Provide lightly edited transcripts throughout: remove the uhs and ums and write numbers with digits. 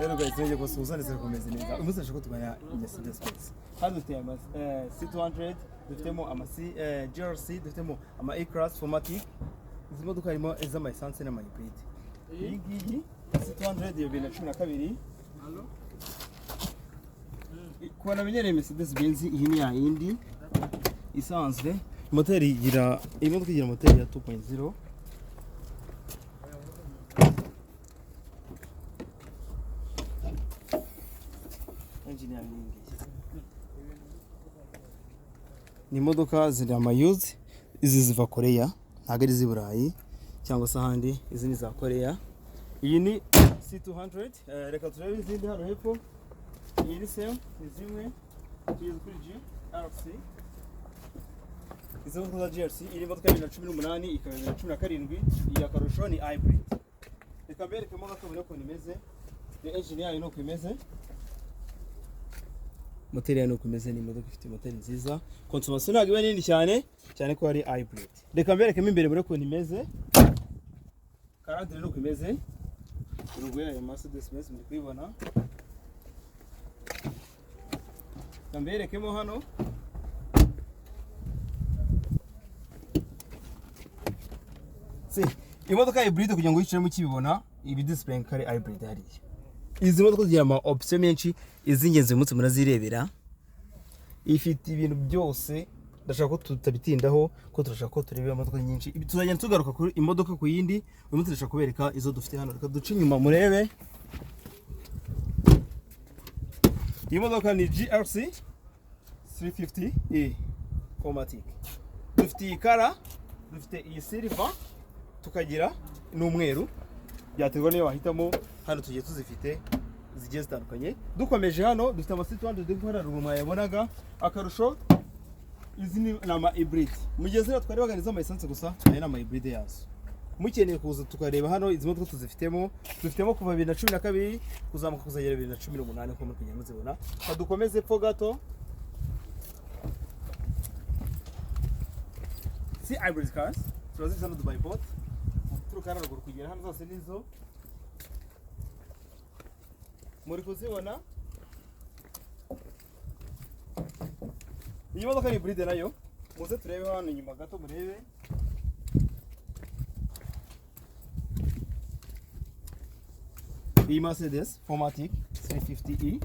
Rero guys, ngiye kubasuhuza ndetse kumeze neza. Uyu munsi ndashaka ko tugana Mercedes Benz. Hano dufite ama C200, dufitemo ama C, GRC, dufitemo ama A-Class 4MATIC. Izi modoka harimo iz'ama essence n'ama hybrid. Iyi ngiyi C200 ya 2012. Ku bantu bamenyereye Mercedes Benz, iyi ni ya yindi isanzwe. Moteri igira, iyi modoka igira moteri ya 2.0. Engine yayo ni iyi ngiyi. Ni imodoka ziri ama used, izi ziva Korea, ntabwo ari iz'i Burayi cyangwa se ahandi, izi ni za Korea. Iyi ni C200, reka turebe izindi hano hepfo. Iyi ni same, ni zimwe, tugeze kuri GRC. Izi modoka za GRC, iri modoka ya 2018, ikaba 2017, iyi akarusho ni hybrid. Reka mbereke imodoka murebe ukuntu imeze, ni engine yayo nuko imeze. Moteri yayo nuko imeze, ni imodoka ifite moteri nziza. Consommation ntabwo iba nini cyane, cyane ko ari hybrid. Reka mberekemo imbere murebe ukuntu imeze. Calandre nuko imeze. Logo yayo Mercedes Benz muri kuyibona. Reka mberekemo hano. Si, imodoka hybrid kugira ngo uyiciremo ukibibona, ibi display ko ari hybrid hariya. Izi modoka zigira ama option menshi, iz'ingenzi uyu munsi murazirebera. Ifite ibintu byose, ndashaka ko tutabitindaho, ko turashaka ko tureba imodoka nyinshi. Ibi tuzagenda tugaruka kuri imodoka ku yindi, uyu munsi ndashaka kubereka izo dufite hano. Reka duce inyuma murebe. Iyi modoka ni GRC 350 E 4MATIC. Dufite iyi color, dufite iyi silver, tukagira n'umweru, byaterwa n'iyo wahitamo. Hano tugiye tuzifite zigiye zitandukanye. Dukomeje hano dufite ama C200 dufite haruguru mwayabonaga. Akarusho izi ni ama hybrid. Mu gihe ziriya twari baganiza ama essence gusa, aya ni ama hybrid yazo. Mukeneye kuza tukareba hano izi modoka tuzifitemo, dufitemo kuva 2012 kuzamuka kuzagera 2018 nkuko muri kugenda muzibona. Dukomeze epfo gato. Si hybrid cars, turazifite hano Dubai Port. Guturuka hano haruguru kugera hano zose nizo muri kuzibona. Iyi modoka ni hybrid nayo, muze turebe hano inyuma gato murebe. Iyi Mercedes 4MATIC 350e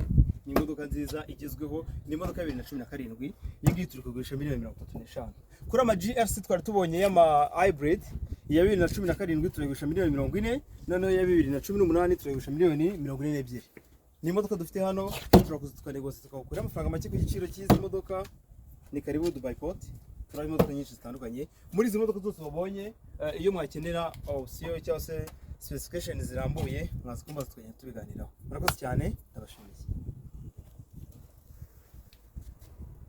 ni imodoka nziza igezweho, ni imodoka ya 2017. Iyi ngiyi turi kugurisha miliyoni 35. Kuri ama GRC twari tubonye y'ama hybrid, iya 2017 turayigurisha miliyoni 40, noneho iya 2018 turayigurisha miliyoni 42. Ni imodoka dufite hano, dushobora kuza tukanegoza tukagukura amafaranga make ku giciro cy'izi modoka. Ni karibu Dubai Port, turabona imodoka nyinshi zitandukanye. Muri izi modoka zose wabonye, iyo mwakenera option cyangwa se specification zirambuye, mwaza kumbaza tukagenda tubiganiraho. Murakoze cyane, ndabashimiye.